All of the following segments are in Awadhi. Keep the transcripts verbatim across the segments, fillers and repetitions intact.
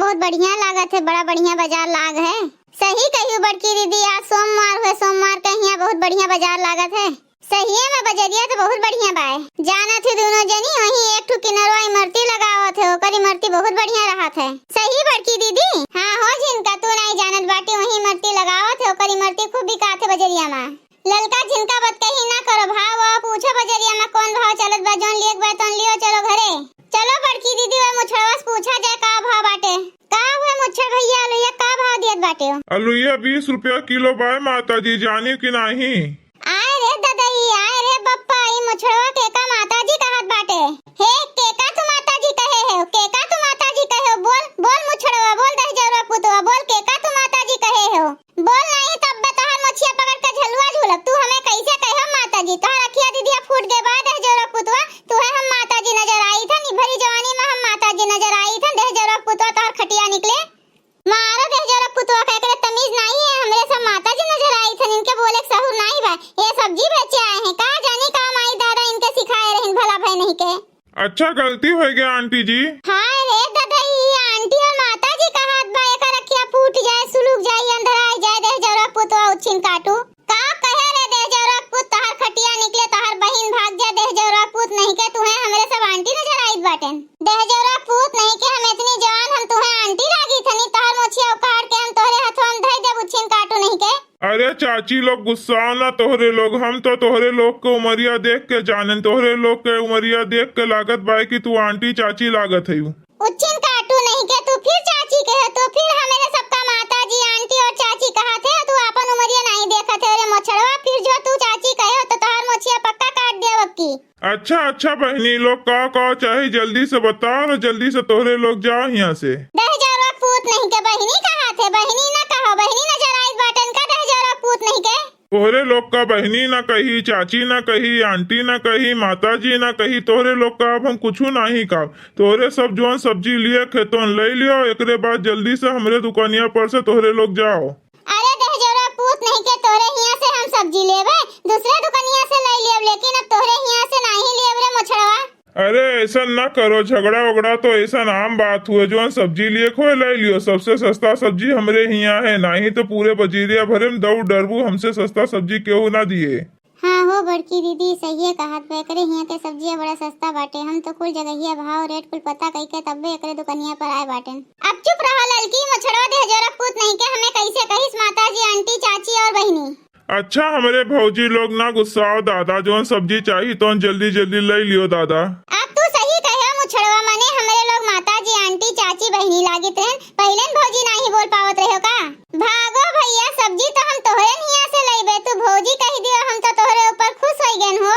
बहुत बढ़िया लागत है, बड़ा बढ़िया बाजार लाग है। सही कहियो बड़की दीदी, आज सोमवार हुए, सोमवार के हियाँ बहुत बढ़िया बाजार लागत है। सहिए में बजरिया तो बहुत बढ़िया बाय। जानत है दोनों जनी, वहीं एक ठो किनरवा इमरती लगावत है, ओकर इमरती बहुत बढ़िया रहत है। सही बड़की दीदी? हाँ हो झिनका, तू नहीं जानत बाटी, वहीं इमरती लगावत है, ओकर इमरती खूब बिकात है बजरिया में। ललका झिनका बतकही ना करो, भाव वाव पूछो बजरिया में कौन भाव चलत बा, जौन लिएक बा तौन लियो, चलो घरे। चलो बड़की दीदी, वह मुछड़वा से पूछा जाए का भाव बाटे। का हुए मुछड़ भैया, अलुइया का भाव दियत बाटे हो? अलुइया बीस रुपया किलो बाय माता जी, जानी कि नाही? आय रे ददई, आय रे बप्पा, ई मुछड़वा के का माता जी कहत बाटे? हे, के का तू माता जी कहे हो? के का तू माता जी कहे हो? बोल, बोल मुछड़वा, बोल दहिजरवा पुतवा, बोल के का तू माता जी कहे हो? बोल नहीं तब बे तोहार मोछिया पकड़ के झलुआ झूलब। तू हमें कैसे कहे हो माता जी? तोहार अखिया दीदिया फूट गए बा दहिजरवा पुतवा, तू है हम माता जी नजर आई थन, ई भरी जवानी में हम माता जी नजर आई थन, दहिजरवा पुतवा तोहार खटिया निकले। मारो दहिजरवा पुतवा का, एकरे तमीज नाही है, हमरे सब माता जी नजर आई थन, इनके बोले के सहूर नाही बा। ये सब्जी बेचे आए हैं, का जानी का माई दादा इनके सिखाए रहन भला भय नहीं के। अच्छा, गलती हो गया आंटी जी। हाय रे ददई, आंटी और माता जी कहत बा, एकर अखिया फूट जाए, सुलुक जाए, अंधराई जाए, दहिजरवा पुतवा उच्छिन काटू। का कहे रे दहिजरवा पूत, तहार खटिया निकले, तहार बहिन भाग जाए, दहिजरवा पूत नहीं के तुहे हमरे सब आंटी नजर आइत बाटेन। दहिजरवा पूत नहीं के हम इतनी जवान, हम तुहे आंटी लागी थनी, तहार मोछिया उखाड़ के हम तोहरे हथवा में धई देब उच्छिन काटू नहीं के। अरे चाची लोग गुस्साओ ना तोहरे लोग, हम तो तोहरे लोग के उमरिया देख के जानेन, तोहरे लोग के उमरिया देख के लागत बाय कि तू आंटी चाची लागत हयू। उच्छिन काटू नहीं के तू फिर चाची कहे, तू फिर हमरे सबका माता जी, आंटी और चाची कहत है, तू आपन उमरिया नहीं देखत है रे मोछड़वा, फिर जो तू चाची कहे हो तो तोहार मोछिया पक्का काट देब अब की। अच्छा, अच्छा बहिनी लोग, का, का चाही जल्दी से बताओ ना, जल्दी से तोहरे लोग जाओ हियाँ से। दहिजरवा पूत नहीं के बहिनी कहत है, बहिनी ना कहो, बहिनी नजर आइत बाटेन का दहिजरवा पूत नहीं के? तोहरे लोग का बहिनी ना कही, चाची ना कही, आंटी ना कही, माता जी ना कही, तोहरे लोग का अब हम कुछू नाही कहब। तोहरे सब जौन सब्जी लिएक है तौन लइ लियो, एकरे बाद जल्दी से हमरे दुकानिया पर से तोहरे लोग जाओ। अरे दहिजरवा पूत नहीं के तोहरे हियाँ से हम सब्जी लेबे, दूसरे दुकानिया से लइ लेब, लेकिन अब तोहरे हियाँ से नाही लेब रे मोछड़वा। अरे ऐसन ना करो, झगड़ा वगड़ा तो ऐसन आम बात हुए, जौन सब्जी लिएक होए लइ लियो, सबसे सस्ता सब्जी हमरे हियाँ है, नाही तो पूरे बजीरिया भरे में दौड़ डरबू, हमसे सस्ता सब्जी केहू ना दिए। हाँ हो बड़की दीदी, सहिए कहत बा, एकरे हियाँ के सब्जिया बड़ा सस्ता बाटे। हम तो कुल जगहिया भाव रेट कुल पता कइके तब्बे एकरे दुकनिया पर आए बाटेन। अब चुप रहो ललकी, मोछड़वा दहिजरवा पूत नहीं के हमें कैसे कहिस माता जी, आंटी, चाची और बहिनी। अच्छा हमरे भौजी लोग ना गुस्साओ दादा, जौन सब्जी चाही तौन जल्दी जल्दी लइ लियो दादा। अब तू सही कहे मोछड़वा, मने हमरे लोग माता जी, आंटी, चाची, बहिनी लागित रहन, पहिलेन भौजी नाही बोल पावत रहे हो का? भागो भैया, सब्जी तो हम तोहरे हियाँ से लइबे, तू भौजी कहि दियो, हम तो तोहरे ऊपर खुश होइ गएन हो।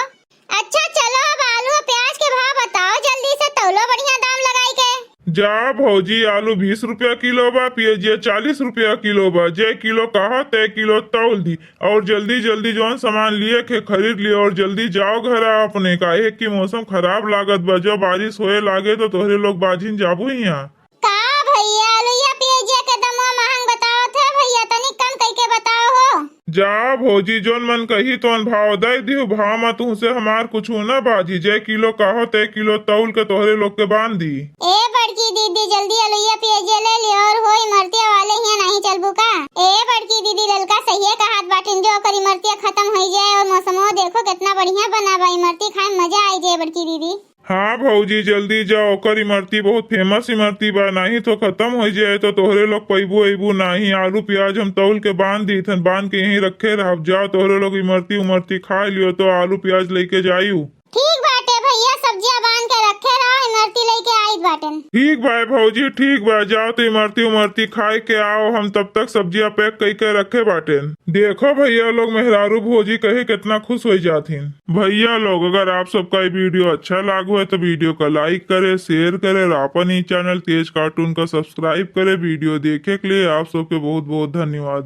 अच्छा चलो, अब आलू और प्याज के भाव बताओ जल्दी से, तौलो बढ़िया दाम लगाई के। जा भौजी, आलू बीस रुपया किलो बा, पियजिया चालीस रुपया किलो बा, जे किलो कहा ते किलो तौल दी और जल्दी जल्दी जौन सामान लिएक है खरीद लियो और जल्दी जाओ घर अपने, काहे कि मौसम खराब लागत बा, जब बारिश होए लागे तो तोहरे लोग बाझिन जाबू हियाँ। का भैया, आलूया पियजिया के दमवा महंग बतावत है भैया, तनी कम कइके बताओ हो। जा भौजी, जौन मन कही तौन भाव दइ दिहु, भाव मा तुहसे हमार कुछु न बाझी, जे किलो कहो ते किलो तौल के तोहरे लोग के बांध दी। ए बड़की दीदी, जल्दी आलूया पियजिया लइ लियो और होई मरतिया वाले हियाँ नाही चलबू का? ए बड़की दीदी, ललका सहिए कहत बाटिन, जो ओकर इमरतिया खतम होइ जाए और मौसमो देखो केतना बढ़िया बना बा, इमरती खाए में मजा आई जाए बड़की दीदी। हाँ भौजी, जल्दी जाओ, ओकर इमरती बहुत famous इमरती बा, नाही तो खतम होइ जाए तो तोहरे लोग पइबू अइबू नाही। आलू पियाज हम तौल के बांध दीथन, बांध के यहीं रखे रहब, जाओ तोहरे लोग इमरती उमरती खाइ लियो तो आलू पियाज लइके जाइउ। ठीक बाटे भैया, सब्जिया बांध के रखे रहो, इमरती लइके आइत बाटेन। ठीक बा भौजी, ठीक बा, जाओ तो इमरती उमरती खाइ के आओ, हम तब तक सब्जिया pack कइके रखे बाटेन। देखो भैया लोग, मेहरारू भौजी कहे केतना खुश होइ जाथिन। भैया लोग, अगर आप सबका ये video अच्छा लागो है तो video का like करे, share करे और आपन ई channel तेज cartoon का subscribe करे। Video देखे के लिए आप सबके बहुत बहुत धन्यवाद।